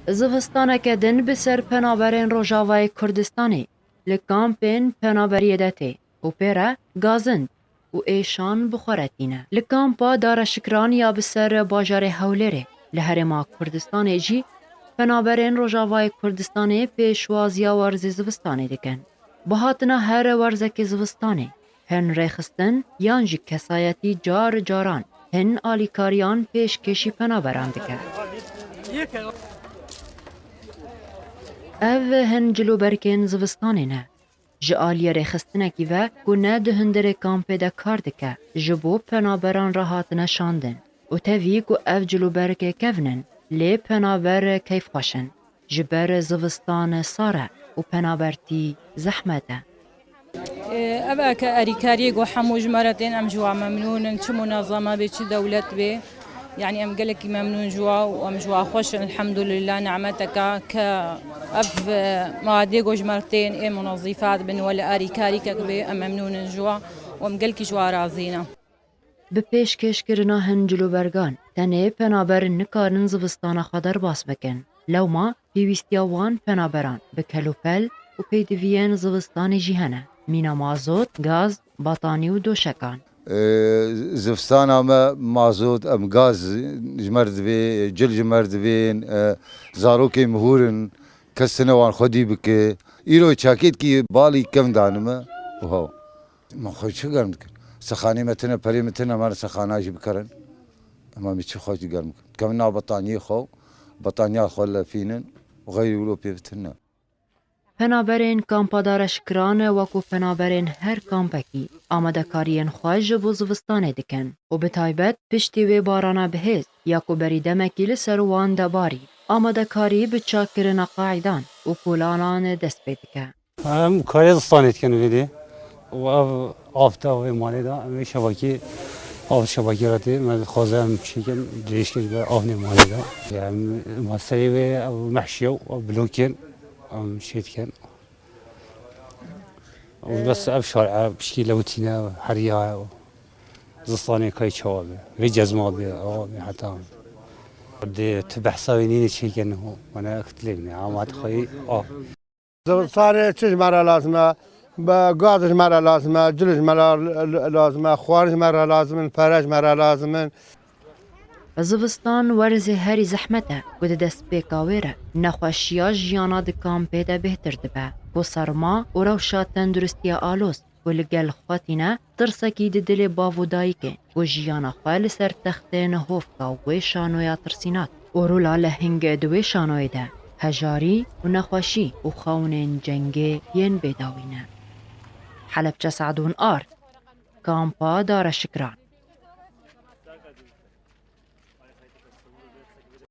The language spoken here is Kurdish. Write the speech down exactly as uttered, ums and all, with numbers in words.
Zivistaneke din bi ser penaberên Rojavayê Kurdistanê li kampên penaberiyê de tê û pê re gazind û êşan bi xwe re tîne. Li kampa Dara Şikran ya bi ser bajarê Hewlêrê li Herêma Kurdistanê jî penaberên Rojavayê Kurdistanê pêşwaziya werzê zivistanê dikin. Bi hatina her werzekê zivistanê, hin rêxistin yan jî kesayetî car caran hin alîkariyan pêşkêşî penaberan dike. Ev hin cilûbergên zivistanê ne. Ji aliyê rêxistinekî ve ku ne di hundirê kampê de kar dike, ji bo penaberan re hatine şandin û tevî ku ev cilûbergê kevn in, lê penaber keyfxweş in. Ji ber zivistan sar e û penabertî zehmet e. Ev e ke erîkariyê ku hemû ji me re tên, em ji wa memnûn in, çi munezeme bê, çi dewlet bê. Yanî em gelekî memnûn ji wa û em ji wa xweş in, elhemdulillah, nimeteke ke ev, e, madê ku ji me re tên, ê munezîfat bin, wele erîkarîkek bê, em memnûn in ji wa û em gelkî ji wa razî ne. Bi pêşkêşkirina hin cilûbergan, tenê penaber nikarin zivistana xwe derbas bikin. Lewma pêwîstiya wan penaberan bi kelûpel û pêdiviyên zivistanê jî hene, mîna mazot, gaz, batanî û doşekan. E, zivistana me mazot, em gaz ji me re divê, cil ji me re divên, e, zarokên min hûr in, kes tune wan xwedî bike. Îro çakêtkî balî kevn danime û hew. Me xwe çi germ dikir? Sexanê me tune, perê me tune, me sexana jî bikerin. Ema me çi xwe jî germ dikir? Kevin nav betaniyê xwe, betaniya xwe lefînin û xeyrî wilo pê bitin ne. Penaberên kampa Dara Şikran wekû penaberên her kampekî amadekariyên xwe ji bo zivistanê dikin û bi taybet piştî wê barana bihêz ya ku berî demekî li ser wan de barî, amadekarî bi çakkirina qaîdan û kolanan dest pê dike. Em karê zistanê dikin vê dê. Û ev av te vê malê de, em ê şevakî, av şevakî re tê. Me dixwaze em çêkin, dirêjkin ji ber av nê malê de. Em, em serê wê ev mehşiye û ev blokên, em çê dikin. Û bes ev şarê pişkî lewitîne, heriya zistanê kay çawa be. Vê cezma be, awa be heta. Dê tu behsa wê nîne çêkin, ho, mana xitilê bine, ama xweyî av. Zivistanê çi ji me re lazim e? Be-, gaz ji me re lazim e, cil ji me re lazim e, xwarin ji me re lazim in, pere ji me re lazim in. Zivistan werzê herî zehmet e ku di destpêka wê re nexweşiya jiyana di kampê de bêhtir dibe, ku serma û rewşa tenduristiya aloz ku li gel xwe tîne, tirsekî di dilê bav û dayikê ku jiyana xwe li ser textên hovka wê şanoya tirsînak û rûla lehingê di wê şanoyê de, hejarî û nexweşî û xewnên cengê yên bêdawî ne. Helebçe Sadûn Ar, Kampa Dara Şikran.